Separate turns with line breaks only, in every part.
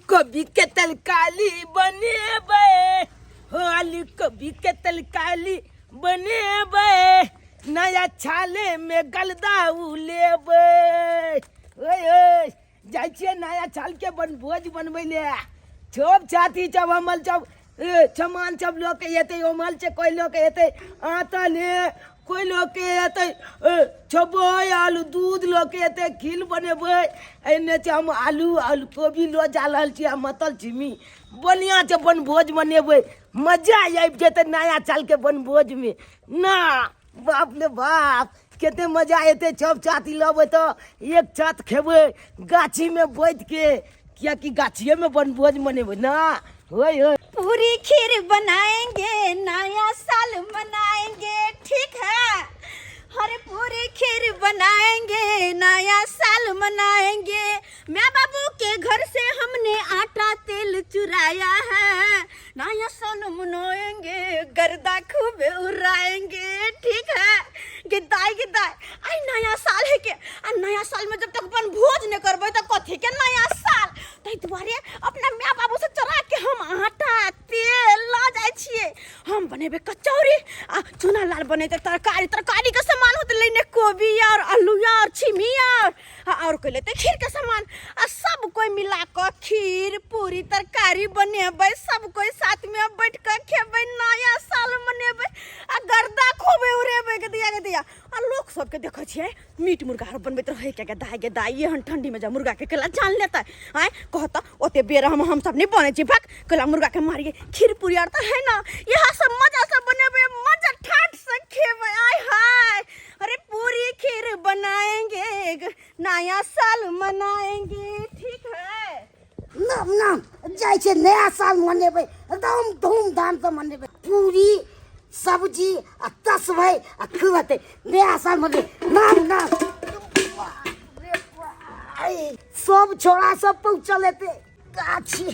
कोबी के तरकारी बनेबै हो, आलू कोबी के तरकारी बनेबै, नया छाले में गलदा उ लेबै। ओए ओए, जाइ छियै नया छाल के बनभोज बनबै ले। सब छाती सब हमल सब सामान सब लऽ के एतै, ओमहल से कोइ लऽ के एतै आटा ले, कोइ लऽ के एतै छबै आलू दूध लऽ के एतै, खीर बनेबै। एन्ने छै हम आलू आलू कोबी लऽ जा रहल छी आ मतल छिमी बढ़िआँ से बनभोज मनेबै। मजा आबि जेतै नया सालके बनभोजमे ना। बाप रे बाप, कते मजा एतै। सब साथी लेबै तऽ एक साथ खेबै गाछीमे बैठके, कियाकि गाछिएमे बनभोज मनेबै ना। होय होय,
पूरी खीर बनाएंगे, नया साल मनाएंगे, ठीक है। हर पूरी खीर बनाएंगे, नया साल मनाएंगे। मैं बाबू के घर से हमने आटा तेल चुराया है, नया साल मनाएंगे, गर्दा खूब उड़ाएंगे, ठीक है। गिद्दाई गिद्दाई, आई नया साल है के आ नया साल में जब तक अपन भोज नहीं करबै तो कथी के नया साल। ताहि दुआरे अपना माय बाबू से चोरा के हम आटा तेल लऽ जाइ छियै। हम बनेबै कचौड़ी आ चूना लाल बनेतै तरकारी। तरकारी के सामान होतै लेने कोबी आर आलू आर छिमी आर आ और कोइ लेतै खीर के सामान, आ सब कोइ मिला कऽ खीर पूरी तरकारी बनेबै, सब कोइ साथ में बैठ कऽ खेबै, नया साल मनेबै आ गर्दा खूबे उड़ेबै। के दिया के दिया, आ लोक सबके देखै छियै मीट मुर्गा आर बनबैत रहै के दाइ गे दाइ, एहन ठंडी में जा मुर्गा के केला जान लेतै? आँय कहत ओते बेर हम सब नहीं बनै छी, भक केला मुर्गा के मारिए। खीर पूरी आर तऽ है ना, इएह सब मजा से बनेबै, मजा ठाठ से खेबै। आय हाय, अरे पूरी खीर बनाएंगे, नया साल मनाएंगे, ठीक है।
नाम नाम जाइ छै, नया साल मनेबै, एकदम धूमधामसँ मनेबै, पूरी सब्जी आ तसबै आ खुएतै, नया साल मनेबै। नाम नाम सब छोड़ा सब पहुँचल हेतै गाछी।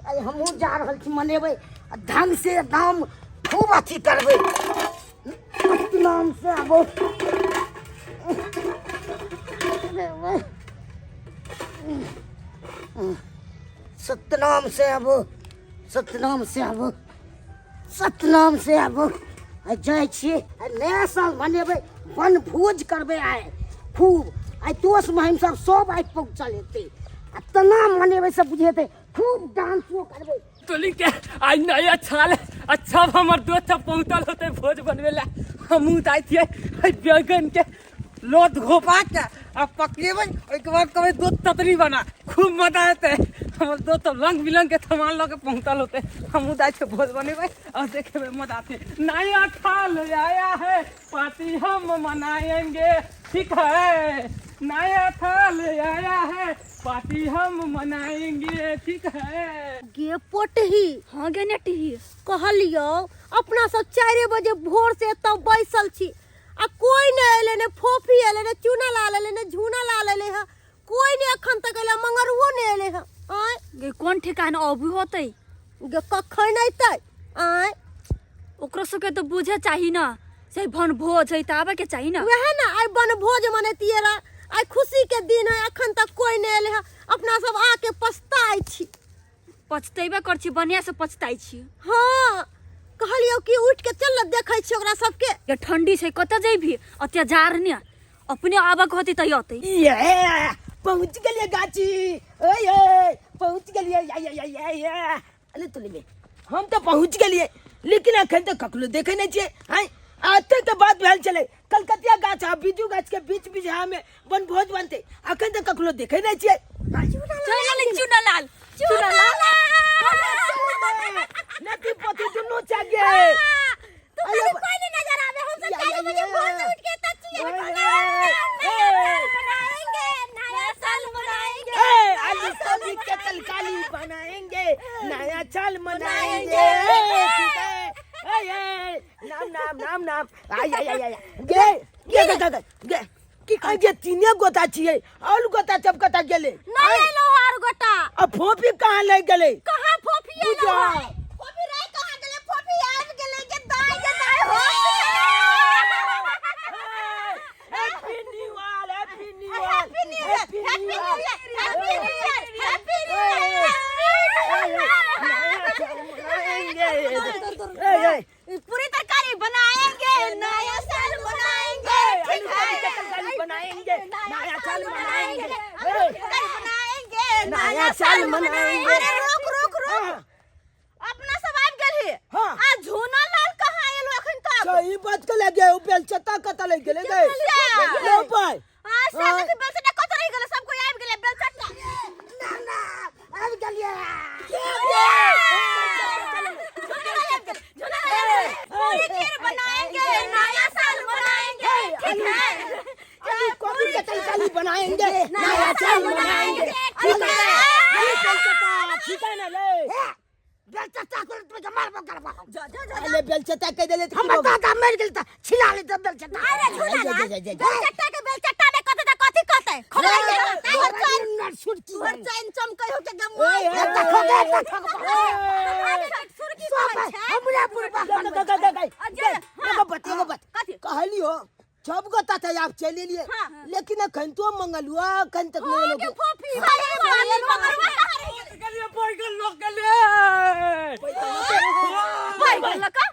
आइ हमहूँ जा रहल छी, मनेबै आ ढंग से एकदम खूब अथी करबै। नाम से आबो। सत्यनाम से आबो, सत्यनाम से आबो, सत्यनाम से आबो। आइ जाइ छियै, आइ नया साल मनेबै, वनभोज करबै आइ खूब। आइ दोस्त महिम सब सब आइ पहुँचल हेतै आ तना मनेबै से बुझेतै, खूब डांसो करबै।
तोली के आइ नया छाल अच्छा हमर दोस्त सब पहुँचल होतै भोज बनबै लए। हमहूँ जाइ छियै, बैगन के लोथ घोपा के आ पकेबै, ओहिके बाद कहबै दोस्त चटनी बना, खूब मजा एतै। हमर दोस्त सब रंग बिरंग के सामान लऽ के पहुँचल होतै। हमहूँ जाइ छियै, भोज बनेबै और देखेबै, मजा आते। नया साल आया है, पार्टी हम मनाएंगे, ठीक है। नया साल आया है, पार्टी हम मनाएंगे, ठीक है।
गे पोटही।
हाँ गे नेटही।
कहलियौ अपना सब 4 बजे भोर से एतऽ बैसल छी आ कोई नहि एलै, ने फोफी एलै, ने चूना लाल एलै, ने झूना लाल एलै हँ, कोई नहि अखन तक एलै, मंगरुओ नहि एलै हँ। आँय
गे कोन ठिकाना अबू होतै?
गे कखन अयतै? आँय
ओकरो सबके तऽ बुझे चाही ना से बनभोज है तऽ आबे के चाही ना।
वएह ना, आइ बनभोज मनेतियै रह, आइ खुशी के दिन है, अखन तक कोई नहि एलै हँ, अपना सब आके पछताइ छी।
पछतेबे कर छी, बढ़िया से पछताइ छी।
हाँ कहलियौ कि उठ के चल ना, देखै छी ओकरा सबके।
ये ठंडी छै, कतऽ जेबही अत्याचार ने, अपने आबक होतै तऽ अतै।
ये पहुंच गेलियै गाछी, ओए ओए पहुंच गेलियै। या या या या या, अरे तो लेबे, हम तऽ पहुंच गेलियै, लेकिन अखन तक ककरो देखै नहि छियै। आँय एते तऽ बात भेल छलै कलकतिया गाछ आ बीजू गाछ के बीच बीच में बनभोज बनतै, अखन तक ककरो देखै नहि छियै।
चुनालाल चुनालाल चुनालाल
नती पोती दुनू चाहिए।
तू खाली कोई नहीं नजर आवे, हम सब 4 बजे भोर से उठ के तक छियै। मनाएंगे नया साल मनाएंगे,
ए आलू कोबी के तरकारी बनाएंगे, नया साल मनाएंगे, ठीक है। ए ए नाम नाम नाम नाम आय आय आय आय गे गे गे गे गे की कहै जे तीने गोटा छियै, और गोटा सब कतऽ गेलै?
नहीं एलो आर गोटा।
आ फोफी कहाँ लग गेलै?
कहाँ फोफी एलो?
बुझा।
है फोफी रे कहाँ गेलै? फोफी आबि गेलै। के दाइ के दाइ हो।
Happy new year, happy new year,
happy new year, happy new year, happy new year, happy new year.
साल मनाएंगे।
अरे रुक रुक रुक,
हाँ।
अपना सब आबि गेलही।
हाँ।
आ झूना लाल कहाँ एलो अखन तक?
सही बात के लगे उ बेलचता कत लग गेले गए
बेलचता।
लो पाई।
आ से
हाँ।
देखी बेलचटा कत रहि गेलै, सब कोई आबि गेलै बेलचटा।
ना ना, आबि गेलियै।
झूना लाल आबि गेलै, पूरी खीर बनाएंगे, नया साल मनाएंगे, ठीक है?
अभी कोबी के तरकारी बनाएंगे, नया साल मनाएंगे, ठीक है? ये बेलचता ठीक है ना ले?
हे, बेलचता को तुम मारबो करबो।
जा जा जा।
अरे बेलचता कह देले त की
हमर
हो गेल?
दादा मरि गेल तऽ छिला लेतै बेलचता।
अरे झूना
जा,
लाल,
जा, जा, जा।
बेलचटा के बेलचटा ने कते त कथी कहतै? खबर तोहर चैन,
सुरकी
तोहर चैन चमकै हो के गम।
ओए, ओए,
देखो गे, देखो
ओए, सुरकी कहै छै।
हमरा बुढ़बा
ग, ग, ग, ग, ग,
अजय,
ग, एगो बात, एगो बात।
कथी?
कहलियो सब गोटा तऽ आब चलि एलियै,
हाँ।
लेकिन अखन तो मंगलुआ अखन तक नहि एलो।
के फोफी अरे बाल मगरवा कहाँ रहि गेलै?
गेलियै बैगन लऽ गेलै।
बैगन लऽ कऽ?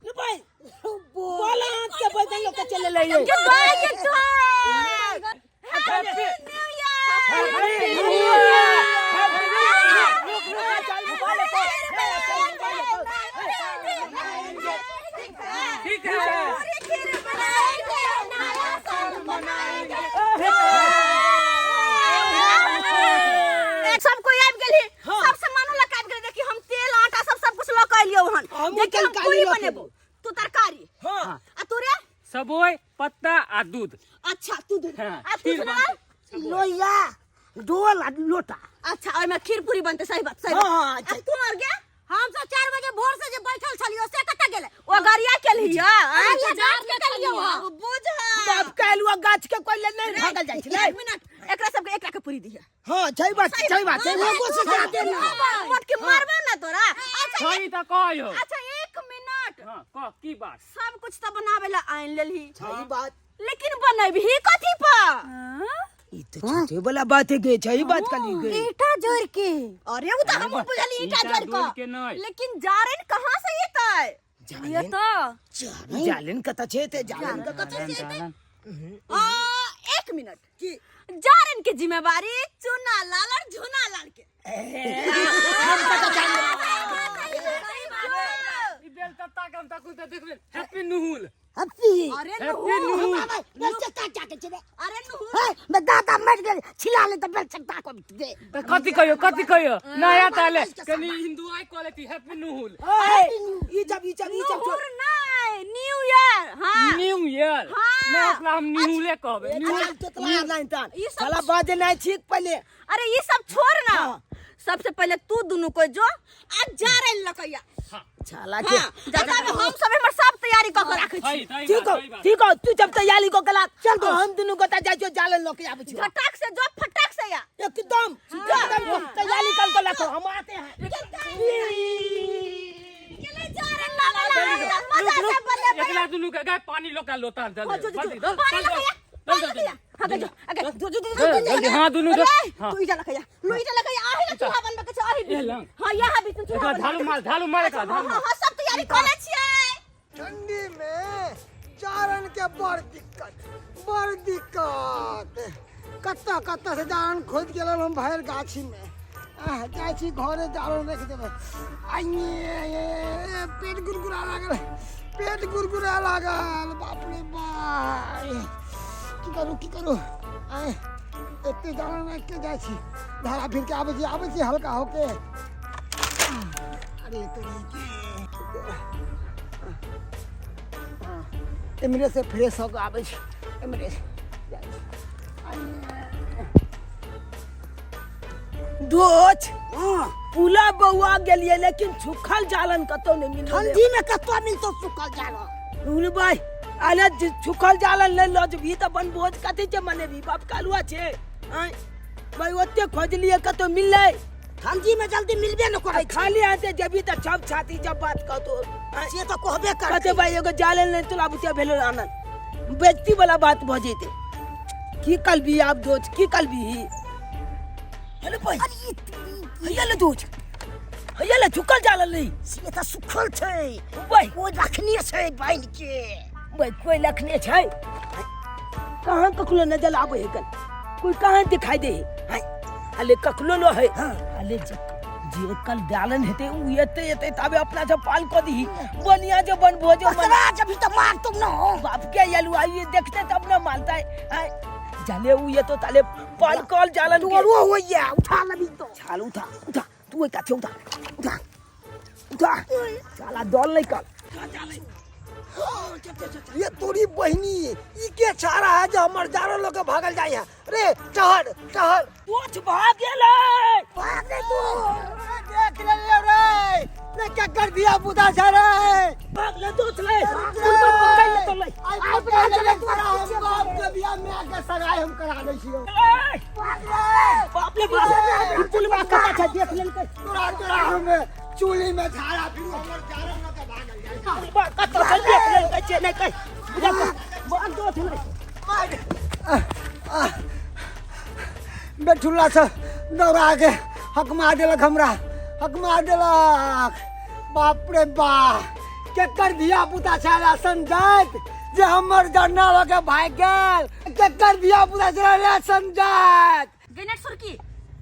ले भाई, बोला हाथ के बैगन लऽ के चलि एलै।
के बैगन तोहर।
Happy
new year.
Happy new year. ठीक है।
पूरी खीर बनाएंगे, नया साल मनाएंगे। सब कोई आबि गेलही, सब सामान लऽ के आबि गेलै। देखी हम तेल आटा सब सब कुछ लऽ के एलियौ हन।
हमहूँ
देखी हम
तरकारी
पूरी
लऽ के
बनेबो, तू तरकारी।
हाँ।
आ तू रे?
सबोय पत्ता आ दूध।
अच्छा तू दूध।
हाँ,
आ तू
खीर
सुना?
बनतै।
लोहिया डोल आ लोटा।
अच्छा, ओहिमे खीर पूरी बनतै। सही बात, सही
हाँ,
बात।
हाँ, अच्छा।
आ तू और गे?
हम सब 4 बजे भोर से जे बैठल छलियो से कतऽ गेलै?
ओ गरिया केलही हँ?
अरे गाछ के केलियौ हँ।
बुझ।
बाप काल्हि गाछ के कोई ले नहीं भागल जाइ छै।
एक मिनट, एकरा सबके एकरा के पूरी दिहे।
हाँ, सही बात, सही बात, सही बात।
एगो से जादे ना।
मोट के मारबो ना तोरा। अच्छा।
सही तऽ कहियो।
अच्छा, एक मिनट।
हाँ, कह की बात?
सब कुछ तऽ बनावे ला आनि लेलही,
सही बात।
लेकिन बनबही कथी पर?
ई तो छोटे वाला बात है गे, सही बात कली गे।
ईटा जोड़ के।
अरे उ तऽ हमहूँ बुझली ईटा
ईटा
जोड़
जोड़
के,
के नहि।
लेकिन जारनि कहाँ से एतै?
ये
जालन
तो
जालन कतऽ छै ते जालन कतऽ छै?
जालन।
आ, एक मिनट।
की?
जारन के जिम्मेवारी चुना लाल और झुना लाल के।
ई बेलचत्ता के हम तखन तऽ देखबै। हैप्पी नुहुल।
हैप्पी।
अरे
हैप्पी
नुहुल।
नुहुल।
बेलचता जाके छै रे।
अरे नुहुल।
हे, मैं दादा मरि गेल छिला लेतै बेलचता को दे।
तऽ कथी कहियो, कथी कहियो नया ताले कनी हिंदू आई क्वालिटी हैप्पी नुहुल।
ओए, ई जब ई जब ई जब
नुहुर नहीं, न्यू ईयर। हाँ।
New year.
हाँ।
ना ओकरा हम न्यूले कहबै न्यू।
तोतला नहीं तान
ई सब-
साला बाजे नहीं ठीक पहले।
अरे ये सब छोड़ ना।
हाँ।
सबसे पहले तू दुनू को जो आ जा रहे लकैया।
साला के
हाँ, जता में हम सब हमर सब तैयारी क के राखै छी।
सही सही
ठीक
बात,
हो,
सही बात।
ठीक हो, तू जब तैयारी को कला चल तो हम दोनों गोता जाइ छो जालन लके आबै छो।
झटक से जो, फटक से या।
एकदम एकदम तैयारी कर के रखो, हम आते हैं।
गेलै जा रे लाला ला, मजा से बनेबै।
एकरा दुनू के गाय पानी लोका लोता दल।
हाँ, जो, जो,
जल्दी
जो,
दल
पानी
दल
लकैया,
दल
पानी
दल
लकैया। हाँ, जो, अगे, जो, जो, जो,
जल्दी,
जो,
जल्दी, हाँ, दुनू जो,
अरे,
हाँ।
तू ईटा लकैया, लो ईटा लकैया, आही ला चूल्हा बनबै के छै, आही बीच
ए,
में।
लंग।
हाँ, यहाँ बीच में चूल्हा
एकरा
बनबै
झाड़ू
के
मार, झाड़ू मार एकरा,
हाँ,
झाड़ू
हाँ,
मार।
हाँ, सब तैयारी कऽ लै छियै।
ठंडी में जारन के बड़ दिक्कत, बड़ दिक्कत। कतऽ कतऽ से जारन खोजि गेल हम भरि गाछी में। आह, जाइ छी घरे, जारन राखि देबै। आइये, पेट गुरगुरा लागल, पेट गुरगुरा लागल। बाप रे बाप, की करू, की करू? आय, एते जारन राखि के जाइ छी, धारा फिर के आबै छी, आबै छी हल्का होके। अरे तोरी के, एम्हरे से फ्रेश हो के आबै छी, एम्हरे से जाइ छी।
दोच
हाँ।
पुला बौआ गेलियै लेकिन सुखल जालन कतौ नहि मिललै।
ठंडी में कतऽ मिलतौ सुखल जालन?
रुल भाई, अरे जे सुखल जालन नहि लऽ जेबही तऽ बनभोज कथी छै मनेबही? बाप कालुआ छै आँय भाई, ओते खोजलियै कतौ मिललै?
ठंडी में जल्दी मिलबे न करै छै।
खाली हाथे जेबही तऽ सब छाती जब बात कहतो आँय?
से तऽ कहबे
कहते
करतै।
भाई एगो जालन नहि तोला बुते भेलो आनंद, बेइज्जती वाला बात भऽ जेतै। की कलबी आब दोच, की कलबी? हेलो भाई, हैया ले दोच, हैया ले झुकल जालन नहीं।
से तऽ सुखल छै।
भाई
कोइ रखने छै बान्हि के।
भाई कोई लखने छै कहाँ? कखनो नजर आबै है कल, कोई कहाँ दिखाई दे है?
है
अले कखनो न है। अले जे जे कल डालन हेते उ एते एते ताबे अपना से पाल क दीही बढ़िया जे बन भोजो मन
असरा अभी तो मार तुम न हो।
बाप के यलु आई देखते तब न मानता है आय, जाले उ ये तो ताले पाल कल जालन
तू
के
रो होइया उठा लबी तो।
छाल उठा उठा तू एक काथे उठा उठा उठा साला दल नहीं कल।
ये तोरी बहिनी ई के चारा है जो हमर जारो लोग के भागल जाय है रे। टहर टहर
तोछ भाग गेलै।
भाग रे तू देख ले रे रे क्या कर दिया बुदा छा रे।
भाग ले दोछ ले पुलवा पकड़ ले तो ले।
आई पकड़ ले तोरा हम बाप के बियाह में के सगाई हम करा दै छियो।
बाप रे बाप, पुलवा कता छै देख लेलकै।
तोरा तोरा हम चूल्ही में झाड़ा फिर हमर जारो लोग के भागल जाय।
पुलवा कता छै देख लेलकै छै नहीं कह बुझा भाग दोछ ले।
बेठुल्ला से दौड़ा के हकमा देलक हमरा, हकमा देलक। बाप रे बा केकर धिया पुता छला संजात जे हमर जरना लऽ के भागि गेल। केकर धिया पुता छला रे संजात।
गनेट सुरकी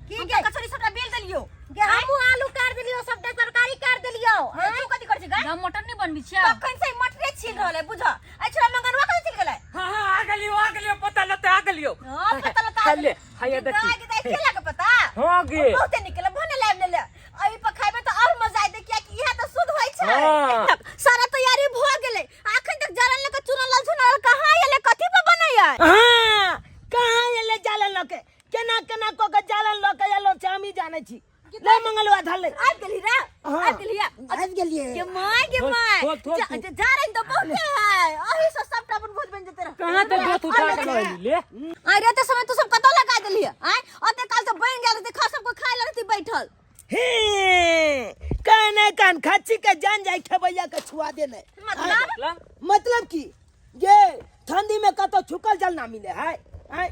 की गे कचौड़ी सबटा बेल देलियो।
गे हमहू आलू काट देलियो, सबटा तरकारी काट देलियो।
तू कथी करै छी गे?
हम मटन नहीं बनबी छियै।
तखन से मटरे छील रहल है बुझ। आ छोरा मंगनवा कथी छील गेलै?
हां हां आ गेलियो आ गेलियो पता लते आ गेलियो।
हां पता लता।
ले हाय देखी।
दाई दाई केला के पता?
हां गे।
बहुते निकले भने लाइब ले ले। अई पर खाइबे त और मजा आइते किया कि इहा त शुद्ध होय छै।
हां।
सारा तैयारी भ गेलै। अखन तक जरन लके चुनल लाल चुनल कहां एले कथी पर बनैया?
हां कहां एले जालन लके केना केना क के जालन लके एलो छै हमही जानै छी। ले मंगलवा धर ले।
आबि गेली रे आबि गेली।
आबि गेलियै।
के my के my.
थोक, थोक, थोक।
जा रही तो बहुते है अही से सबटा अपन भोज बन जेते रह।
कहां ते दोस्त उठा के लइली ले?
आय रे ते समय तू सब कतौ लगा देली आय ओते काल तो बन गेल रहती खा सबको खाय ल रहती बैठल।
हे कान कान खाची के जान जाय खेबैया के छुआ देने।
मतलब?
मतलब की ये ठंडी में कतौ छुकल जल ना मिले है आय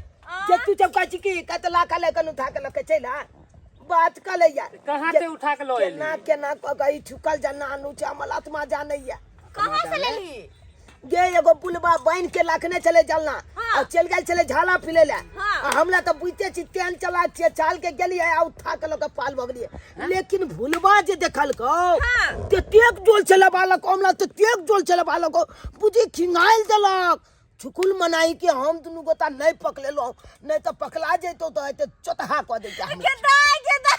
जे तू चपका छी की कत लाखा ले कनु उठा के लके चल आ बात कर ले यार।
कहां ते उठा के लइली?
केना केना क गई छुकल जल ना आनू छै हमर आत्मा जानैया।
कहां से लेली?
गे एगो पुलवा बांध के लाखने चले जलना
हाँ।
और चल गेल चले झाला फिले ले।
हाँ।
आ हमला तो बुझते छी तेन चला छियै चाल के गेलियै आ उठा के लके पाल भगलियै। लेकिन भुलवा जे देखलको
हाँ।
ते तेक जोल चले बालक हमला ते तेक जोल चले बालक बुझी खिंगाइल देलक। छुकुल मनाई के हम दुनू गोता नहीं पकड़ेलो नहीं तो पकड़ा जैतो तो एते चोतहा क देते हमरा।
के दाई के दाई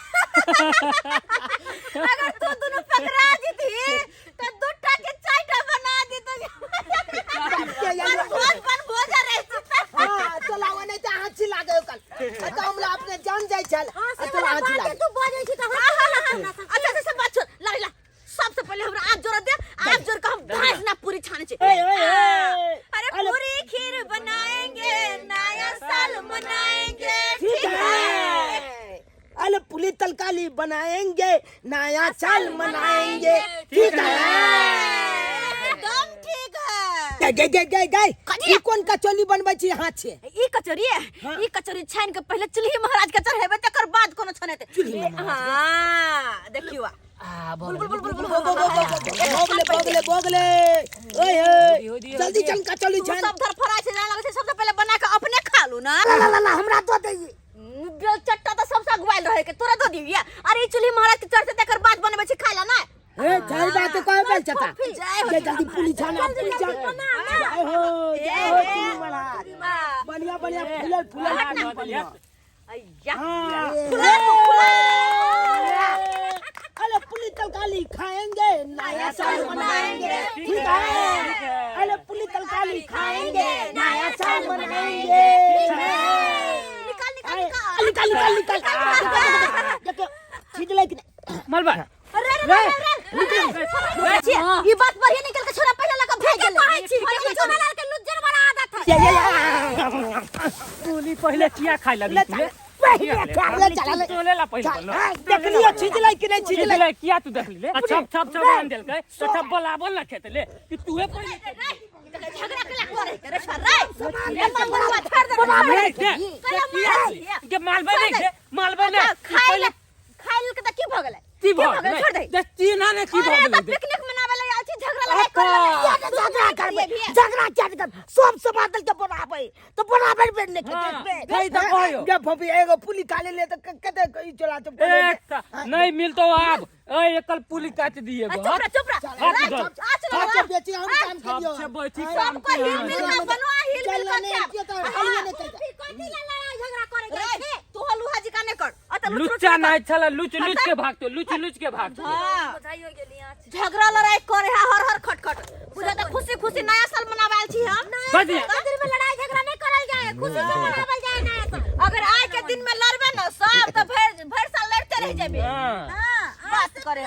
अगर तू दुनू पकड़ा जीती तो दूटा के चारटा बना दीतो।
के यार
भोज बन भोज रहे छी।
हां चलावा नहीं तो हाथी लागे ओकल। आ तो हमरा अपने जान जाय छल।
हां से
आ तोरा हाथी
बात
लागे।
तू बजै छी त
हां हां हां अच्छा अच्छा सब बात छोड़ ला ला सबसे पहले हमरा आज जोड़ दे आज जोड़ के हम भैंस ना पूरी छाने छे।
ए, ए, ए,
अरे पूरी खीर बनाएंगे नया साल मनाएंगे
ठीक है। अरे पुली तलकाली बनाएंगे नया साल मनाएंगे ठीक है
एकदम ठीक है।
गई गई गई गई
कथी?
ई कोन कचौली बनबै छी हाथ से?
ई कचौड़ी है ई कचौड़ी छान के पहले चूल्ही महाराज के चढ़ेबे तकर बाद कोनो छनेते।
चूल्ही महाराज
हां देखियो
आ
बुल बुल बुल बुल बुल
बगले बगले बगले ओए ओए जल्दी चल कचौली छान।
सब धरफड़ा छै जान लगै छै सबसे पहले बना के अपने खा लू ना।
ला ला ला हमरा दो दे।
बेल चट्टा तो सबसे अगुआल रहे के तोरा दो दिया। अरे ई चूल्ही महाराज के चढ़ते तकर बाद बनबै छै खाइला ना।
ए जाई बात कहे बेल चट्टा।
जय हो
जय जल्दी पुली छान पुली छान। जय हो जय हो चूल्ही महाराज। बढ़िया बढ़िया फूलल फूलल बढ़िया।
अय्या
हाँ।
फुला फुला
अरे पुली तलकाली खाएंगे नया साल मनाएंगे ठीक है। अरे पुली तलकाली खाएंगे नया साल मनाएंगे।
निकाल निकाल निकाल
निकाल निकाल निकाल देखो छीट ले कि नहीं?
मलबा
अरे अरे अरे अरे ई बात बढ़िया निकल के छोरा पहले लगा भाग गेलै।
कहै छी के चुना लाल के लुज्जर वाला आदत है।
ये ये ये
पुली पहले किया खाइ लगी
ले
तू ले?
पहले खा ले चला ले।
तोले ला पहले बोलो।
देखलियो छीजलै कि नहीं छीजलै?
छीजलै किया तू देखली ले? छप छप छप आन देलकै तो छप बोलाबो न खेत ले कि तूहे पहले
झगड़ा केला करे के रे छोरा रे मंगलवा छोड़ दे
नहीं दे किया के मालबा नहीं दे मालबा नहीं
खाइ खाइ के त की भ गेलै
की
भऽ गेलै? छोड़ दे।
दे तीन आने की भऽ
अरे
गेलै
त पिकनिक मनावे ले आयल छी झगड़ा लड़ाई करे
झगड़ा करे। करबै झगड़ा किया नहीं करबै सब समाज दल के बनाबै तो बराबर बेर नहीं
हाँ,
देखबै
सही तऽ कहियो।
गे फोफी एगो पुली काले ले त कते ई चला तो
एक नहीं मिलतो आब ए एकल पुली काट दिए
आ, चुप रह चुप रह
हाथ
राख,
धर।
आ चलो
सबसे बेची हम काम के दियो
सबसे बैठी काम
सबको हिल मिल के बनवा हिल मिल
चल
के
नहीं
खाब।
किया तो हलुआ नहीं करता
कथी ला लड़ाई झगड़ा करे
रे
जाइ छी
तू हलुआ जी का नहीं कर अत
लुच्चा नहीं छला लुच लुच के भागतो लुच लुच के भागतो
हां
बुझाइयो गेली आँच
झगड़ा लड़ाई करे है हर हर खट खट बुझा त खुशी खुशी नया साल मनावाल छी हम
बजिया।
दिन में लड़ाई झगड़ा नहीं करल जाए खुशी से मनावल जाए नया साल
अगर आय के दिन में लड़बे न सब त भर भर साल लड़ते रह जेबे
हाँ।
हां बात करे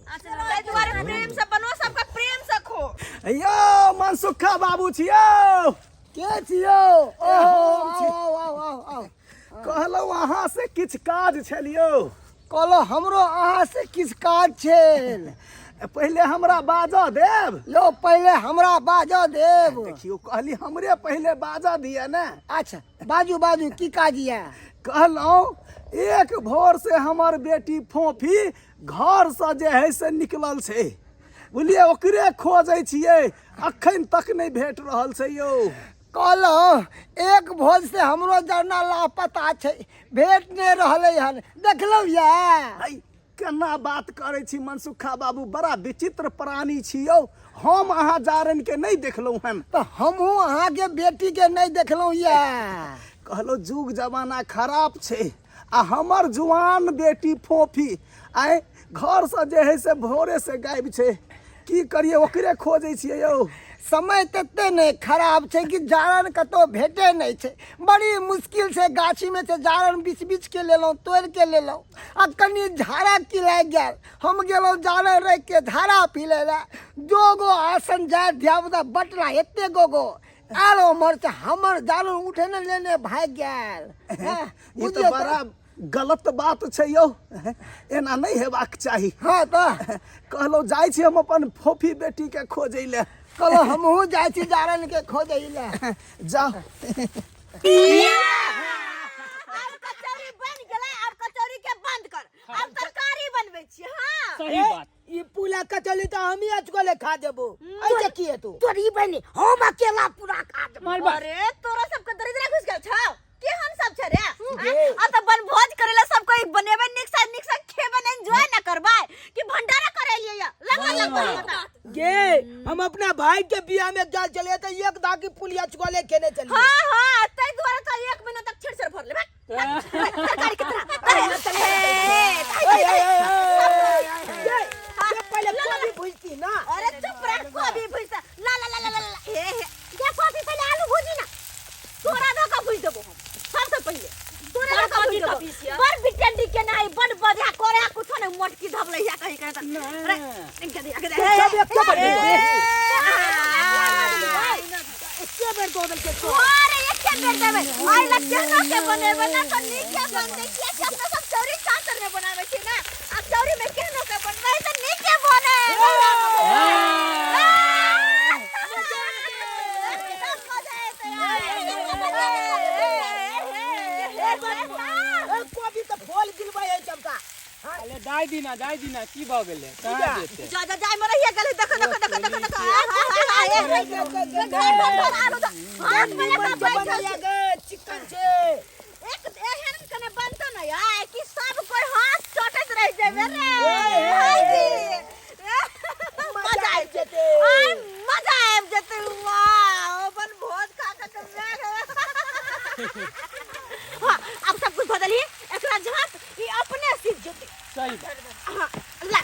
ताहि दुआरे प्रेम से बनो सबका प्रेम से खो
यौ मनसुखा बाबू छियौ
के छियौ ओहो आओ आओ आओ आओ
कहलहुँ अहाँ से किछु काज छल यौ।
कहलो हमरो अहाँ से किछु काज छल।
पहिले हमरा बाजऽ देब।
यौ पहिले हमरा बाजऽ देब।
देखियौ कहली हमरे पहिले बाजऽ दिअ ने।
अच्छा बाजू बाजू की काज यऽ?
कहलहुँ एक भोर से हमर बेटी फोफी घरसँ जे है से निकलल छै, बुझलियै? ओकरे खोजै छियै, अखन तक नहि भेट रहल छै यौ।
कहलहुँ एक भोज से हमरो जरना लापता छै, भेट नहि रहलै हन, देखलहुँ यऽ?
है केना बात करै छी मनसुखा बाबू, बड़ा विचित्र प्राणी छी यौ। हम अहाँ जारनि के नहि देखलहुँ हन।
तऽ हमहूँ अहाँके बेटीके नहि देखलहुँ यऽ।
कहलहुँ जुग जमाना खराब छै आ हमर जुआन बेटी फोफी आइ घरसँ जे है से भोरे से गायब छै, की करियै? ओकरे खोजै छियै यौ।
समय तते नहि खराब छै कि जारन कतौ भेटे नहि छै, बड़ी मुश्किल से गाछीमे से जारन बीछ बीछ के लेलहुँ, तोड़ि के लेलहुँ आ कनि झाड़ा की लागि गेल। हम गेलहुँ जारन राखि के झाड़ा पिलै लए, दो गो आसन जाय धियापुता बटला एते गो गो आयल उम्हर से हमर जारन उठेने लेने भागि गेल।
ई तऽ बुझियौ बड़ा गलत बात छै यौ, एना नहि हेबाक चाही।
हाँ तऽ
कहलहुँ जाइ छी हम अपन फोफी बेटीके खोजै लए।
कहलहुँ हमहूँ जाइ छी जारन के खोजै लए।
जाउ।
आब कचौड़ी बनि गेलै, आब कचौड़ी के बंद कर, आब तरकारी बनबै छी। हाँ
सही बात।
ई पूला कचौड़ी तऽ हमही अचकोले खा जेबो, ऐसे की हेतौ?
तोरी बहिनी हम अकेला पूरा खा जेबो।
अरे तोरा सबके दरिद्र घुस गेल छौ के हम सब छै रे? आ त बनभोज करेला सब कोई बनेबे निक से निक से खेबे न, एंजॉय न करबै कि भंडारा करे लिए या लग लग लग।
गे हम अपना भाई के बियाह में जाल चले त एक दागी पुलिया चुकले खेने चलिए।
हां हां तै दुआरे त एक महीना तक छिड़ छिड़ भर लेबे तरकारी के तरह।
अरे पहले कोबी भुजती ना।
अरे चुप रह, कोबी भुजता ला ला ला ला ला हे हे
गे कोबी पहले आलू भुजी ना।
तोरा दऽ कऽ भुजि देबो हम सबसँ पहिले, तोरा दऽ कऽ भुजि देबो। बड़ बिटंडी के नाही, बड़ बढ़िया करे आ कुछो नहीं, मोटकी धबलै या कहीं कहीं त अरे इनके दे इनके दे।
सब एके बेर दे दे। एके बेर दऽ देलकै सब।
अरे एके बेर देबै आइ ला केना के बनेबै ना तऽ नीके बनतै, कियाकि अपना सब चौरी चासर में बनाबै छी ना, आ चौरी में केहनो के बनबै तऽ नीके बने।
कोबी तऽ फल गिलबै है चमका।
अरे दाइ दिना दाइ दिना की भऽ गेलै, कहाँ जेतै?
जा जा जाय में रहिए गेलै। देखो देखो देखो देखो देखो, आ हा हा हा, ए धर धर धर आलू धर हाथ में लेकर बैठल छै।
चिकन छै
एक एहन कने बनतो न यार कि सब कोई हाथ चटैत रह जेबे रे भाईजी, मजा आबि जेतै, आइ मजा आबि जेतै। वाह अपन भोज खा के तऽ हाँ अब सब कुछ बदलिए, एकरा झाँप ई अपने सीख जेतै।
सही बात।
हाँ ला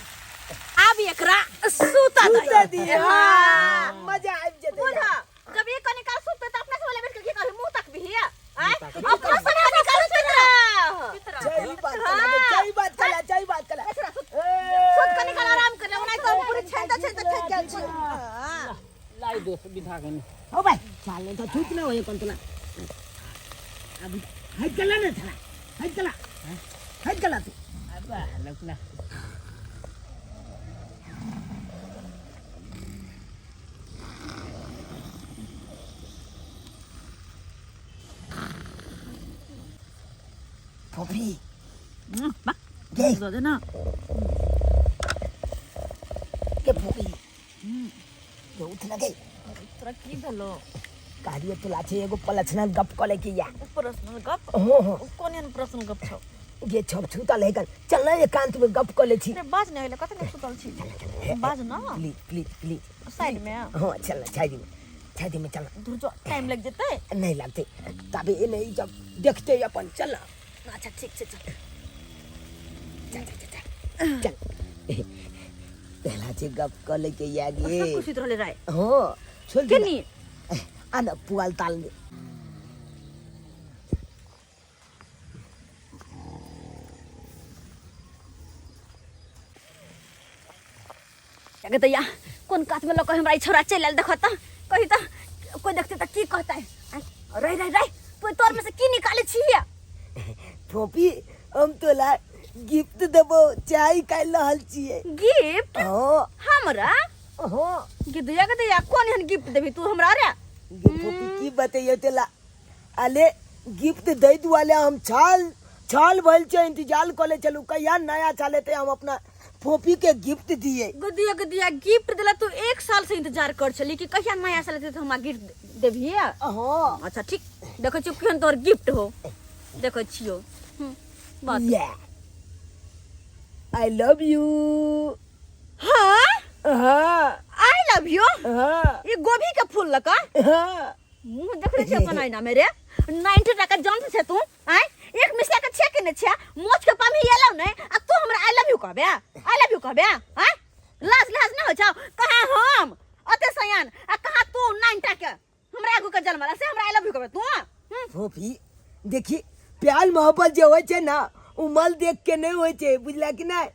आब एकरा सुता
सुतऽ
दे
दियै।
हाँ
मजा आबि जेतै।
बुझा जब ये कनी काल सुतते त अपना से वाला बैठ के की कहबे, मुंह तक भी है आय अपना सब कनी काल सुत रह।
सही बात कला, सही बात कला, सही बात कला।
सुत कनी काल आराम कर ले, ओना तो पूरी छेंता छेंता थक गेल छी। हाँ।
लाई दोस्त बिधा के
हो भाई चाल तो छूट ना होय कोन तोला। अब हट गला ना थाला, हट गला, हट गला तू।
अब लौकला
फोफी
दे दे ना
के फोफी ये उठ ना गई।
तोरा की भेलो?
कहलियो तोला छै एगो पलछना गप कऽ ले के या।
पर्सनल गप?
हो हो।
कोन एहन पर्सनल गप छौ?
जे छप छूतल है चल ना एकांत में गप कऽ ले छी।
अरे बाज ने, कते ने सुतल छी, बाज ना।
Please please please.
साइड में?
हाँ चल ना, छाई में, छाई में चल।
दूर जो, टाइम लग जेतै।
नहीं लगते तबे ए नहीं जब देखते अपन, चल ना।
अच्छा ठीक छै, चल
चल चल चल चल। पहला जे गप कऽ ले के या गे।
सब कुछ रहले राय।
हाँ छोड़ दे।
केनी
आना पुआल ताल में।
दैया कोन कात में लऽ हमरा ई छोरा चलि आयल, देखो तऽ कही तऽ कोइ देखते तऽ की कहतै? रहि रहि रहि, तू तोर में से की निकाले छी?
फोपी हम तोला गिफ्ट देबो चाय काल रहल छियै।
गिफ्ट?
हाँ।
हमरा?
हाँ।
गिदैया गिदैया कोन एहन गिफ्ट देबी तू हमरा रे?
गे फोपी की बतैयो तोला, अले गिफ्ट दै दुआले हम छाल छाल भइल छै, इंतजार कऽ ले चलू कहिया नया साल एतै हम अपना फोपी के गिफ्ट दिए।
गदिया गदिया गिफ्ट दिला तू एक साल से इंतजार कर छली कि कहिया नया साल एतै तऽ हमरा गिफ्ट देबही?
हाँ।
अच्छा ठीक, देखै छियौ केहन तोहर गिफ्ट हो, देखै छियौ। बात।
या I love you.
हाँ?
हाँ।
I love you?
हाँ।
ये गोभी के फूल लका?
हाँ।
मुंह देख रहे अपन आईना में रे, 90 टाका जान छै तू आय, एक मिसिया के छे के ने छे, मोछ के पामी एलौ नै आ तू हमरा I love you कहबे? I love you कहबे? आय लाज लाज न हो छौ? कहाँ हम अते सयान आ कहाँ तू 90 के हमरा आगू के जन्मला से हमरा I love you कहबे तू?
फोफी देखी प्यार मोहब्बत जे होइ छै ना उमल देख के नहीं होइ छै, बुझला कि नहीं?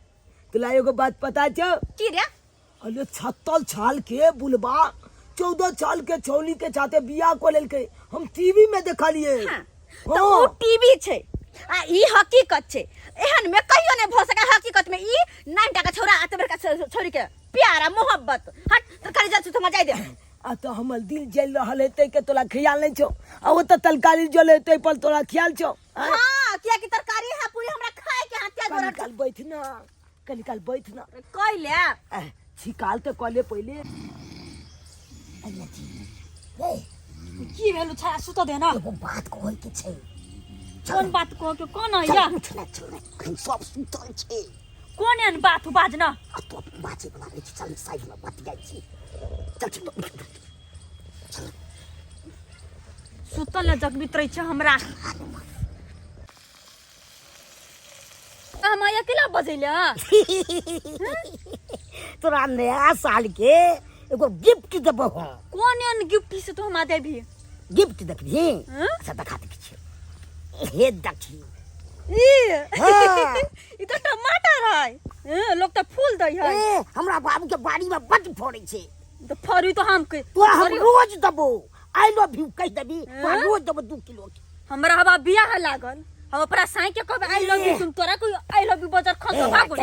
तोला एगो बात पता छौ?
की रे?
अरे 76 साल के बुलबा 14 साल के छौली के साथे बियाह कऽ लेलकै, हम टीवी में देखलिए।
हाँ, तो उ टीवी छै आ ई हकीकत छै, एहन में कहियो नहीं भऽ सकै हकीकत में। ई 9 टाका छौड़ा आ बड़का छौड़ी के प्यार आ मोहब्बत, हट तरकारी जल छी, जाय दे।
आ तो हमर दिल जल रहल है तै के तोला ख्याल नहीं छौ, आ ओ तऽ तरकारी जल है तै पर तोरा ख्याल छौ?
हाँ, किया कि तरकारी है पूरी हमरा खाए के हाथ त्याग
कनी काल बैठ ना, कनी काल बैठ ना।
कइले
छिकाल तऽ कले पहिले।
की भेलु छा, सुत दे ना।
एगो बात कहै के छै।
कोन बात कह के? कोन या?
उठ ना, चल ना, अखन सब सुतल छै।
कोन एहन बात बाज ना?
आ तो बाजे बला रहै छै, चल साइड में बतियाइ छी। चल चल चल।
सुतल जगबित रहै छै हमरा। हम अकेला बजैले?
तोरा नया साल के एगो गिफ्ट देबो हम।
कोन एहन गिफ्ट से तू हमरा देबही?
गिफ्ट देखबही? अच्छा देखा देखै छियौ, हे देखी।
ई
हाँ।
ई तऽ टमाटर है, लोग तऽ फूल दै है।
ए, हमरा बाबू के बाड़ी में बड फड़ै छै।
तऽ फड़ी तो हम के
तोरा हम रोज देबो, I love you कहि देबी, तोरा रोज देबो 2 किलो के।
हमरा हवा बियाह लागल, हम अपना साई के कहबै I love you, तुम तोरा कोई I love you बजर खस भागो।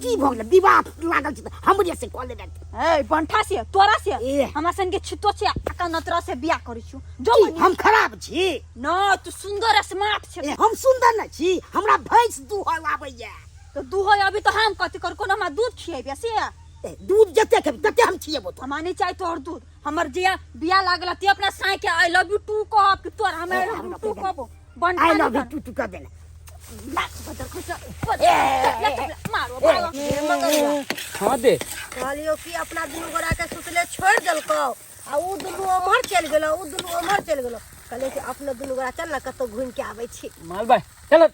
की भऽ गेलै? विवाह लागल छै तऽ हमरे से कऽ लेने।
ए बंठा से तोरा से हमरा सन के छितो छै आ नतरा से बियाह करै छु जो।
हम खराब छी
न? तू सुंदर स्मार्ट छै।
हम सुंदर न छी, हमरा भैंस दूह आबैया।
तो दूह अभी तो हम कथि कर, कोनो हमरा दूध खिएबे से?
दूध जते खेबी तते हम खिएबो।
हमरा नहीं चाही तोहर दूध। हमर जे बियाह लागल ते अपना साई के I love you two कहब कि तोर हम I love you two कहबो? बंठा
I love you two two कह देना।
हाँ दे।
कहलियो कि अपना दुनू गोरा के सुतले छोड़ देलको आ उ दुनू ओम्हर चलि गेलो, उ दुनू ओम्हर चलि गेलो। कहलियो कि अपना दुनू गोरा चल ना कतौ घूमि के आबै छी।
माल भाई चलो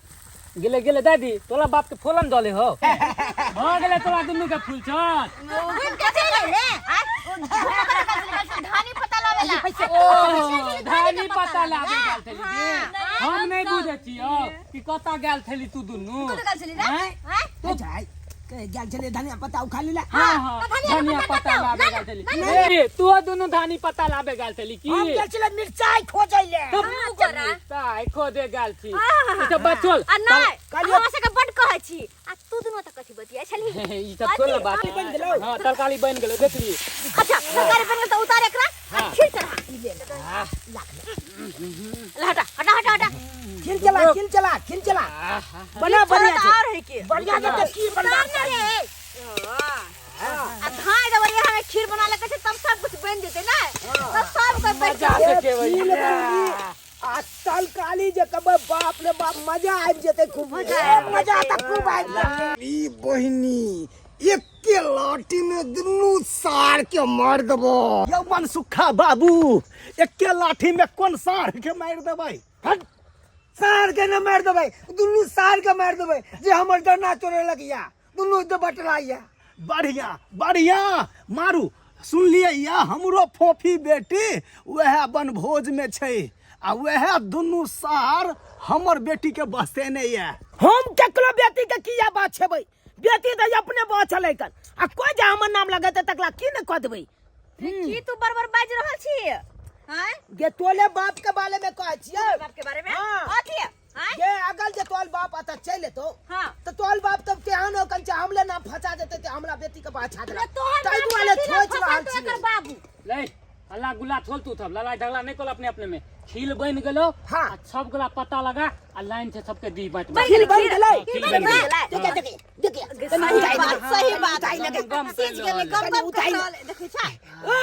गेले गेले दादी, तोला बाप के फोलन दले हो भ गेले, तोला दुनू के फूल चल
घूम के चलि अइले। धानी पता लावेला।
ओ धानी पता लावे गेल छली? हम नहीं बुझे छियो कि कतऽ गेल छली तू दुनू।
कतऽ गेल छली रे?
तू जाय गेल छली धनिया पत्ता उखा लेला।
हाँ हाँ, धनिया पत्ता लावे गेल छली। ए तू दुनू धानी पत्ता लावे गेल छली की?
हम गेल छली मिरचाई खोजै ले।
मिरचाई खोजे गेल छी? ई सब बात चल।
आ नै, हमरा सबके बड कहै छी आ तू दुनू तऽ कथी बतियाइ छलही?
ई सब छोड़ बात।
बन गेलौ?
हां, तरकारी बन गेलौ, देखली।
अच्छा तरकारी बन गेल तऽ उतार एकरा आ खीर चढ़ा। हटा हटा हटा हटा।
खीर चला, खीर चला, खीर चला बना। बढ़िया छै
और है के
बढ़िया के तऽ खीर बनबा
ना रे। आ धाय दबरिया हमें खीर बना ले छै तब सब कुछ बन जेतै ना।
बाप रे बाप मजा आबि जेतै खूब
मजा तऽ खूब आबि जेतै।
ई बहिनी एके लाठी में दुनू सार के मार देबो।
यौ मनसुखा बाबू, एके लाठी में कोन साढ़ के मारि देबै?
हट, सार के न मारि देबै, दुनू सार के मारि देबै जे हमर डरना चोरेलक या दुनू जे बटला या।
बढ़िया बढ़िया मारू। सुनलियै या हमरो फोफी बेटी वएह बनभोज में छै आ वएह दुनू सार हमर बेटी के बसेने ये।
हम केकरो बेटी के किया बात छेबै? बेटी तऽ अपने बचल है कन आ कोई जे हमर नाम लगेतै तकला की ने कऽ देबै?
की तू बड़-बड़ बाजि रहल छी? आँय?
गे तोले बाप के बारे में कहै छियै।
बाप के बारे में?
हाँ।
अथी, आँय?
गे अगल जे तोल बाप अतऽ चलि एतौ
हाँ।
तऽ तोल बाप तब केहन हो कंचा हमले नाम फंसा देतै तऽ हमरा बेटी के बाछा देलक।
तोहर
ताहि
नाम
दुआरे
कथी लए
सोचि रहल
फंसेतौ
छियै।
एकर बाबू?
ले हल्ला गुल्ला छोल तू सब लड़ाई झगड़ा नहीं कर अपने अपने में। खील बन गेलो।
हाँ।
आ सब गोला पता लगा आ लाइन से सबके दी बांट बांट।
खील बन गेलै।
खील बन गेलै।
देखिए देखिए देखिए
सही बात, सही बात।
उठाइ लगे।
गम
सीज गेलै, गम गम कर रहल है। देखै छै?
ए,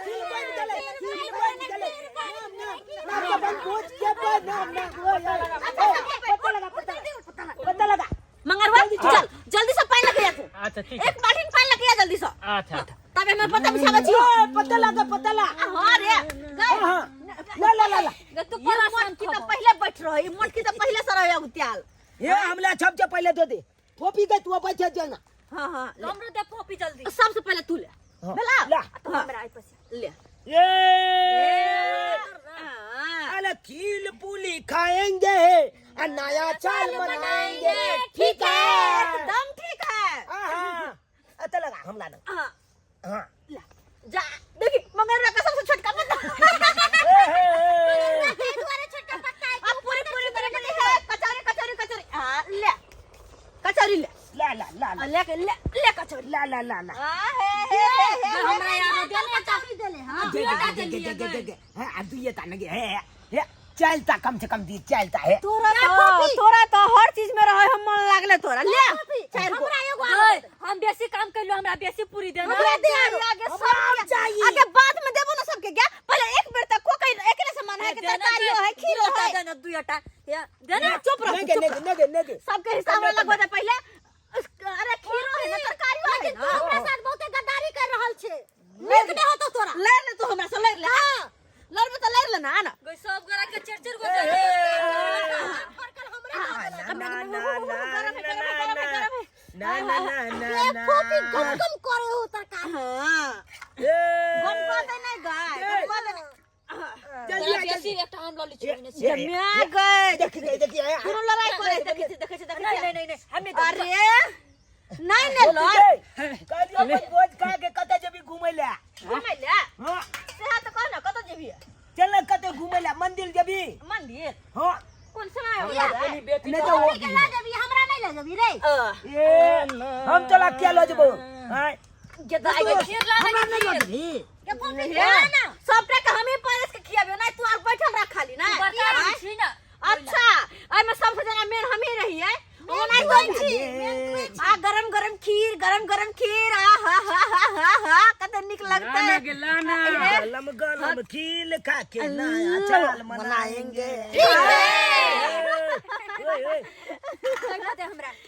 खील बन गेलै, खील बन गेलै। नाम नाम नाम के बनभोज के बन नाम नाम। पता लगा, पता लगा, पता लगा।
मंगरवा चल जल्दी से पानी लगे तू।
अच्छा ठीक है।
एक बाल्टी में पानी लगे जल्दी से।
अच्छा अच्छा।
तब हमें पता बिछावे छियो।
ए, पता लगा, पता लगा।
हां रे गए।
हाँ, ला ला ला ला।
गे तू
ये
परेशान
मोटकी तो
थबो।
पहले बैठ रहे, ये मोटकी तो पहले से रहे उत्याल।
ये हमला छप से पहले दे दे। फोपी के तू बैठ जाना।
हां हां ले।
हमरो दे फोपी जल्दी।
सबसे पहले तू ले। भेला?
ला।
तू हमरा आई पैसा ले।
ये
हाँ।
अरे खील पूली खाएंगे और नया साल मनाएंगे।
ठीक है, एकदम ठीक है।
हाँ हाँ अच्छा लगा हमला ना।
हाँ।
हाँ।
ला, जा देखी मगर कसम से छोटका पत्ता।
ए, हे, हे।
अब पूरी पूरी पूरी पूरी है कचौरी कचौरी कचौरी। हाँ ले कचौरी ले।
ला ला ला ला।
ले ले ले कचौरी।
ला ला ला ला।
हाँ, हे हे हे हे
हमरा यार दे ने कचौरी देले। हां
दे दे दे दे दे दे दे। हाँ अब दुइये ता नगे हे हे चलता कम से कम दी चलता है।
तोरा तो हर चीज में रहे हम मन लागले तोरा। ले चार गो।
हमरा एगो
ओए, हम बेसी काम कैलो, हमरा बेसी पूरी देना।
हमरा दे आरो। आगे सब
चाहिए।
आगे बाद में देबो ना सबके क्या? पहले एक बेर तक खो के एकरे से मन है कि तरकारी है खीर है।
देना दुईटा देना।
चुप रह,
नगे
चुप
नगे
रह।
नगे नगे।
सबके हिसाब वाला लगवा दे पहले। अरे खीरो है ना तरकारी है
लेकिन
ना।
तू हमरा साथ बहुते गद्दारी कर रहल छे। नीक नहि होतो तोरा।
लड़ ले तू हमरा से लड़ ले। हां लड़बे तो लड़ ले ना, ना।
गई सब गोरा के चार चार गो
ना ना ना ना ना ना
ए
ना।
फोफी गम गम करे हो तरकारी।
हां
ए,
गम कर दे नहीं गाय, गम कर दे नहीं।
जल्दी आ,
बेसी
जल्दी।
एकटा हम ल ली छी।
ए,
जम्या गए।
देखी गई, देखी आया।
दुनू लड़ाई करे देखै छी देखै छी देखै छी।
नहीं नहीं नहीं हम नहीं।
अरे नहीं नहीं लड़।
कहलियो बनभोज खा के कतऽ जेबी घुमै लए?
घुमै ले।
हाँ।
सेहा तऽ कह न कतऽ जेबही?
चल न कतऽ घुमै लए, मंदिर जेबी?
मंदिर?
हाँ।
कोन समय
हमरा अपनी बेटी
नहीं तो वो
के ल जेबी, हमरा नहीं ल जेबी रे।
ए हम चला किया ल जेबो? हाँ।
गे दाई के खीर ला
हमरा नहीं लऽ जेबही?
के फोफी
हे,
खा ना।
सबटा के हमही परस के खियाबियो नहीं तू आर बैठल रह खाली ना।
बता छी ना।
अच्छा एहिमे सबसे जना मेन हमही रहियै। ओ नहीं तो छी। आ गरम गरम खीर, गरम गरम खीर, आ हा हा हा हा हा कते नीक लगतै।
लाना गे लाना।
गलम गलम खील खा के नया साल मनाएंगे। ओए, ओए,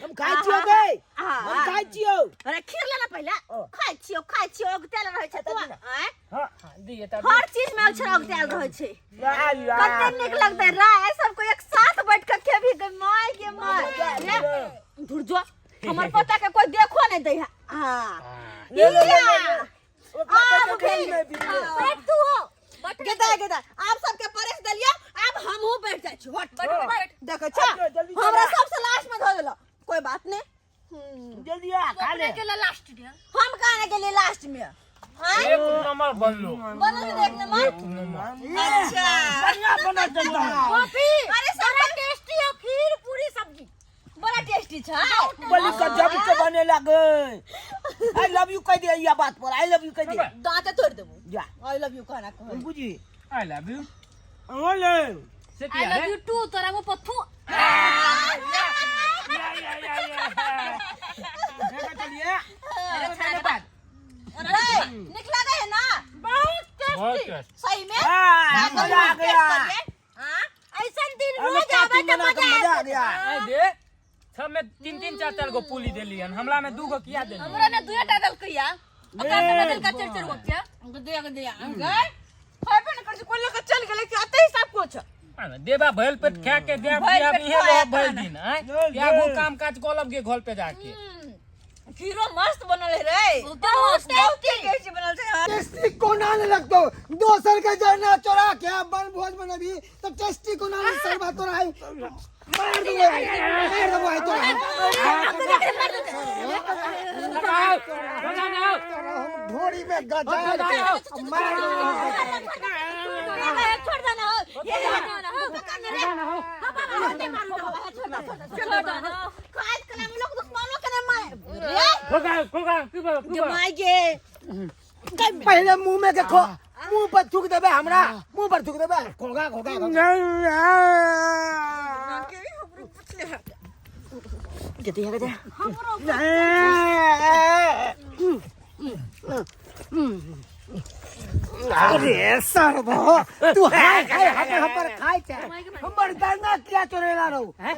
हम खाइ छियौ गे, हम खाइ छियौ।
अरे खीर लेना पहिले। खाइ छियौ, खाइ छियौ, अगतेल रहै छै तू। आँय?
हाँ।
दिए तब।
हर चीज में अक्षर अगतेल रहै छै।
ला, ला।
कते नीक लगतै राय सबको एक साथ बैठ के खेबी गे my गे my. ले धुर जो हमर पोता के कोई देखो नहीं दै है। हां
ले, ले, ले, ले, ले। ओकरा
आब
बैठे
भेल।
नहीं बिगड़े।
बैठ तू हो।
गेदा गेदा आप सबके परस देलियो, अब हमहू बैठ जाइ छी। हट
बैठ बैठ।
देखै छ
आब जल्दी चला।
हमरा सबसे लास्ट में धो देलो। कोई बात नहीं।
जल्दी आ खा ले।
अपने के ला लास्ट दे।
हम कहाँ गेलियै लास्ट में? हाँ?
एक नंबर बनलो।
बनल एक नंबर? अच्छा
बढ़िया बनल जनता।
फोफी
अरे सब
बड़ा टेस्टी हो खीर पूरी सब्जी।
बड़ा टेस्टी छै।
बड़ी गजब के बने लगे। I love you कह दे या बात पर, I love you कह दे।
दांत तोड़ देबो।
जा
I love you कहना कह।
बुझी
I love you.
ओले
से
आई
किया
लव
रे?
You to तोरा मुंह पर थू।
या या या या।
देखा चलिए। धन्यवाद।
अरे निक लगे है ना?
बहुत
बहुत
टेस्टी।
टेस्ट।
सही में?
हाँ, मजा आ गया।
हां
ऐसन दिन
अरे
रोज
चाचा।
चार चार गो पुली देली हन हमरा में दू गो किया देली
हमरा ने दुए टा देलकैया ओकरा सब देलका चारि चारि गो के दिया के दिया गए खैबे न करै छै कोइ लऽ के चलि गेलै कि अतै सब कुछ
देबा भैल पेट खा के देब
भरि
दिया
पेट
इहे
खाया
रह भइल
खाना।
दिन आय त्यागो काम काज कऽ लब गे घर पे जाके
खीरो मस्त बनल है रे
बहुत
टेस्टी बनल छै हाँ।
टेस्टी कोना नहीं लगतो दोसर के जरना चोरा के बन भोज बनबी तो टेस्टी कोना नहीं सरबा तोरा है मार देबो आई मार देबो आई तोरा हम ढोरी में गजा के मार देबो।
छोड़ देना हो ये ना हो पकड़ रे हां बाबा होते मारू ना बाबा छोड़ दे छोड़ दे काज कला में लोग दुश्मनों के ना मारे रे
गे माय गे
पहले मुंह में देखो, मुंह पर थूक देबे हमरा, मुंह पर थूक देबे।
घोगा घोगा अरे सरबो तू हाय हाय हमर हमर खाय छै हमर दाना किया चोरेला रहू हैं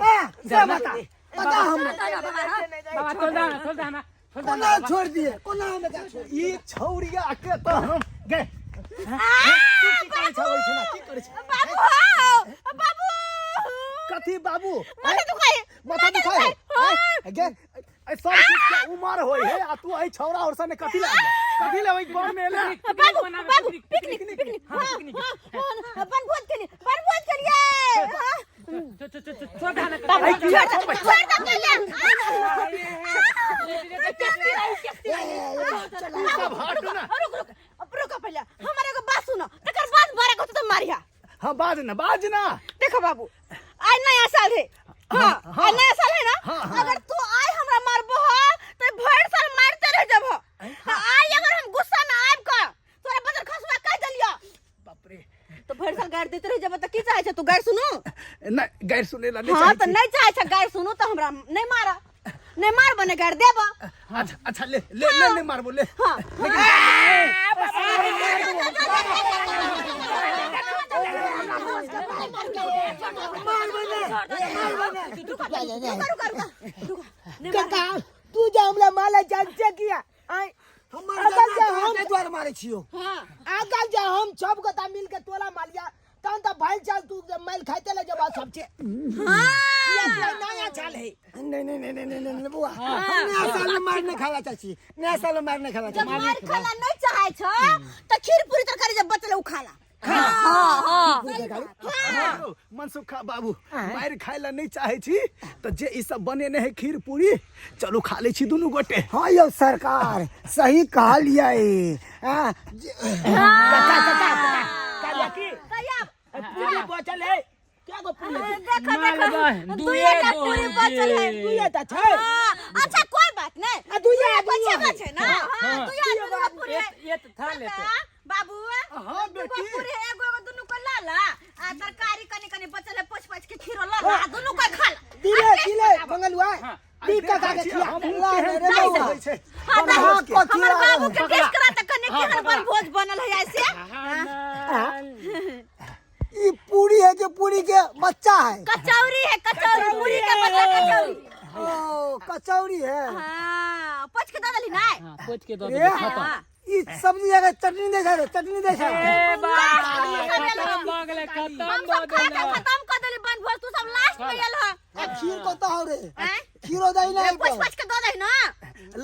से बता बता हम
बाबा छोड़ दे हमरा, छोड़ दे हमरा।
कोना छोड़ दिए कोना हम एकरा छोड़
ई छौरिया के तऽ हम गे तू की करै छौ ओहि छना की करै छौ
बाबू हो बाबू
कथी बाबू
माथा दुखाए
माथा दुखाए हैं? गे ए सब चीज के उमर होय है आ तू एहि छौरा और सने कथी ले आइला? कथी ले ओहि गाँव में एले
बाबू बाबू पिकनिक पिकनिक हां हां बनभोज के लिए बनभोज के लिए हां
छोड़ दे हमरा।
बाबू छोड़ दे छोड़ दे पहले
तू सब हट ना
रुक रुक रुक पहले हमारे एगो बात सुनो तकर बाद मारे को तो मारिया
हाँ बाज ना बाज ना
देखो बाबू आज नया साल है हाँ आज नया साल है ना
हाँ, हाँ।
अगर तू आय हमरा मारबो हो तो भर साल मारते रह जबो आय अगर हम गुस्सा में आब का तोरा बदल खसुआ कह देलियो
बाप रे
तो भर साल गाड़ देते रह जबो तो की चाहे छै तू गाड़ सुनू
नहीं गैर सुने ला नहीं
हाँ
चाहै
तो
छी।
नहीं चाहे छै गाड़ सुनू तो हमरा नहीं मारा नहीं मार बने गाड़ देबो
अच्छा अच्छा ले ले ले ले मारबो ले
हाँ रुका रुका रुका
काका तू जे हमरा माला जानते किया आय
हमर
अगर जे
जरना
हम
तोरा द्वार मारे छियो
अगर जे हम सब गोटा मिल के तोला मालिया तहन तऽ भाई चाल तू जे माल खाइते ले जब सब छे
हाँ
किया नया चाल है
नहीं नहीं नहीं नहीं नहीं नहीं बुआ हम नया साल में मार नहीं खाला चाची नया साल में मार नहीं खाला
जब
चाची
मार खाला नहीं चाहे छ तो खीर पूरी तरकारी जब बचले उ खाला
हाँ, मनसुखा बाबू मारि खाय ला नहीं चाहे छी तऽ जे ई सब बनेने है खीर पूरी चलू खा लै छी दुनू गोटे
हाँ यौ सरकार सही कहलियै हाँ,
काका काका काका की
कहिया
पूरी बचल है क्या गो पूरी है?
देखो देखो
दुए
दुए टा
गो
पूरी बचल है
दुइये टा छै
हाँ, अच्छा कोई बात नहीं
आ दुइये आदमी
बचे
है।
बचे ना हाँ दुइये आदमी दुगो पूरी है
एक एक था लेते
काका, बाबू
हाँ,
दुगो
बेटी।
पूरी है, एगो एगो दुनू को ला ला आ तरकारी कनी कनी बचल है पोछ पोछ के खीरो ला ला आ दुनू को खा ला
दिले दिले मंगलुआ दी काका के खिया
ला रे रे
केहन
बौआ।
होइ छै
हाँ,
हाँ, कथी
हमर
ला
बाबू के टेस्ट करा त कने केहन बनभोज बनल है ऐसे
ई पूरी है जो पूरी के बच्चा है
कचौरी है कचौरी पूरी के बच्चा कचौरी
ओ कचौड़ी है
हाँ पोछ के दऽ देली ना
हाँ पोछ के दऽ
रे
देबै खतम
ई सब्जी अगर चटनी दे छै चटनी दे छै
ए बा खतम भऽ गेलै खतम
हम
भऽ
सब खा के
गेलै
खत्म कर देली बनभोज तू सब लास्ट में आयल ह
आ खीर कतऽ हौ रे
आँय?
खीरो दही ना
पोछ पोछ के दऽ दही ना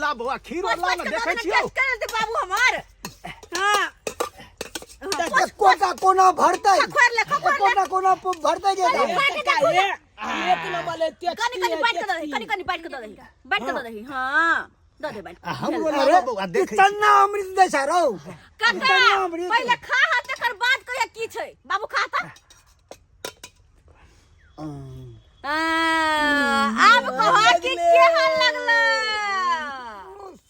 ला बौआ खीरो
पोछ
ला
पोछ
ना
के दऽ
देखै
दही
छियौ
टेस्ट कर दे बाबू हमर हाँ
एकोटा कोना भरतै
खोर ले खोर ले
एकोटा कोना भरतै के
बाँट के देखू ना।
एक नंबर ले
कनी कनी बाँट के दऽ दही कनी कनी बाँट के दऽ दही बाँट के दऽ दही हाँ दऽ दे बाँट
आ हमरो
अरे
ला बौआ
ई
देखै छी।
चन्ना अमृत दै छै रौ
काका
चन्ना अमृत
पहिले खा हा तकर बाद कहिया की छै बाबू खा त आब कह कि केहन लगलै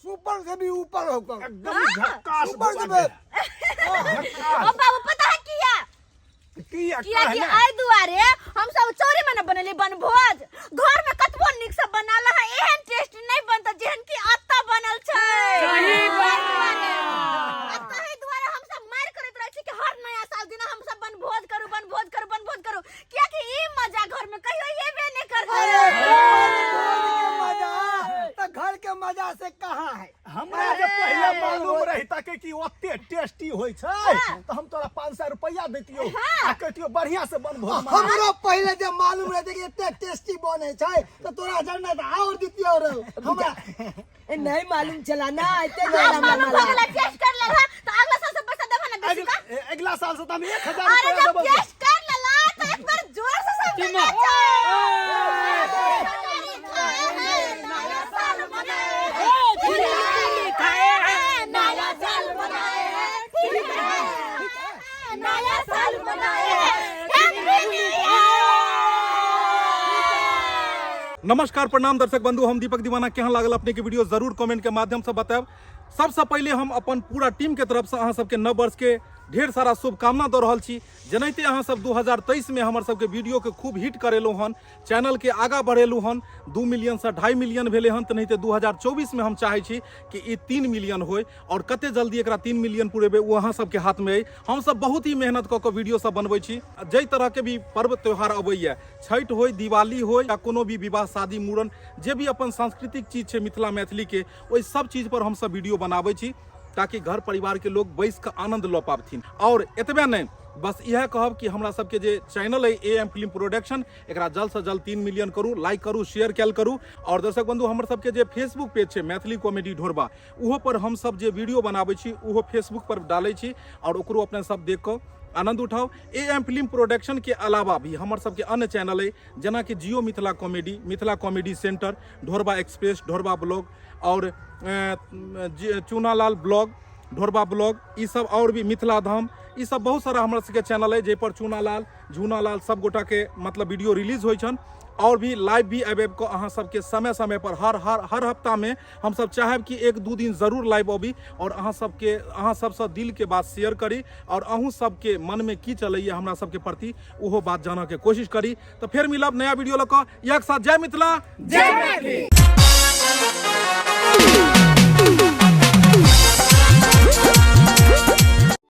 सुपर से भी ऊपर होकर
एकदम झक्कास
सुपर से
बौआ
भी
ओ बाबू पता है किया
किया
किया कि
कहना
एहि दुआरे हम सब चौरी में न बनेली बनभोज घर में कतबो नीक से बनाल है एहन टेस्ट नहीं बनता जेहन कि अत्ता बनल छै
सही बात।
आ ताहि दुआरे हम सब मारि करैत रहै छी कि हर नया साल दिना हम सब बनभोज करू बनभोज करू बनभोज करू कियाकि ई मजा घर में कहियो एबे नहीं करतै
अरे बनभोज के मजा के मजा से कहाँ है।
हमरा जे पहिले मालूम रहिता के कि ओते टेस्टी होय छै त हम तोरा 500 रुपया देतियो आ कहतियो बढ़िया से बन भोज मना।
हमरो पहिले जे मालूम रहते कि एते टेस्टी बने छै त तोरा जरना त और दितियो रे हमरा।
ए, नहीं मालूम चला ना आते
हाँ, मालूम हो गेला, टेस्ट कर लेला तो अगला साल से पैसा देबो ना बेसी का।
अगला साल से त हम 1000
अरे
रुपया
जब
देबो।
टेस्ट कर लेला तो एक बार जोर से सब
चुमा।
नया साल मनाए हैं, नया साल मनाए हैं, नया साल मनाए हैं, हैप्पी न्यू ईयर।
नमस्कार प्रणाम दर्शक बंधु, हम दीपक दीवाना। केहन लागल अपने के वीडियो जरूर कमेंट के माध्यम से बतायब। सबसे पहले हम अपन पूरा टीम के तरफ से अहाँ सबके नव वर्ष के ढेर सारा शुभकामना दऽ रहल छी। जेनाहिते अहाँ सब 2023 में हमर सबके वीडियो के खूब हिट करेलहुँ हन, चैनल के आगा बढ़ेलहुँ हन, 2 मिलियन से 2.5 मिलियन भेलै हन, तेनाहिते 2024 में हम चाहै छी कि ई 3 मिलियन होय और कते जल्दी एकरा 3 मिलियन पुरेबै ओ अहाँ सबके हाथ में अइ। हम सब बहुत ही मेहनत कऽ कऽ वीडियो सब बनबै छी। जाहि तरह के भी पर्व त्योहार अबैया, छठि होय, दिवाली होय या कोनो भी विवाह शादी मूड़न, जे भी अपन सांस्कृतिक चीज छै मिथिला मैथिली के, ओहि सब चीज पर हम सब वीडियो बनाबै छी ताकि घर परिवार के लोग बैस कऽ आनंद लऽ पाबथिन। और एतबे नहि, बस इएह कहब कि हमरा सबके जे चैनल अइ ए एम फिल्म प्रोडक्शन, एकरा जल्द से जल्द 3 मिलियन करू, लाइक करू, शेयर कयल करू। और दर्शक बंधु, हमर सबके जे फेसबुक पेज छै मैथिली कॉमेडी ढोरबा, ओहो पर हम सब जे वीडियो बनाबै छी ओहो फेसबुक पर डालै छी और ओकरो अपने सब देख कऽ आनंद उठाउ। ए एम फिल्म प्रोडक्शन के अलावा भी हमर सबके अन्य चैनल अइ, जेनाकि Jio Mithila comedy, Mithila comedy centre, Dhorba express, Dhorba blog और चूनालाल ब्लॉग, ढोरबा ब्लॉग, ई सब और भी मिथिला धाम, ई सब बहुत सारा हमर सबके चैनल अइ जाहिपर चूनालाल, झूनालाल सब गोटा के मतलब वीडियो रिलीज होइ छनि। और भी लाइव भी आबि आबि कऽ अहाँ सबके समय समय पर हर हर हर हफ्ता में हम सब चाहब कि 1-2 दिन जरूर लाइव अबी और अहाँ सबके, अहाँ सबसँ दिल के बात शेयर करी और अहूँ सबके मन में की चलैया हमरा सबके प्रति ओहो बात जानऽ के कोशिश करी। तऽ फेर मिलब नया वीडियो लऽ कऽ, इएह के साथ जय मिथिला, जय मैथिली।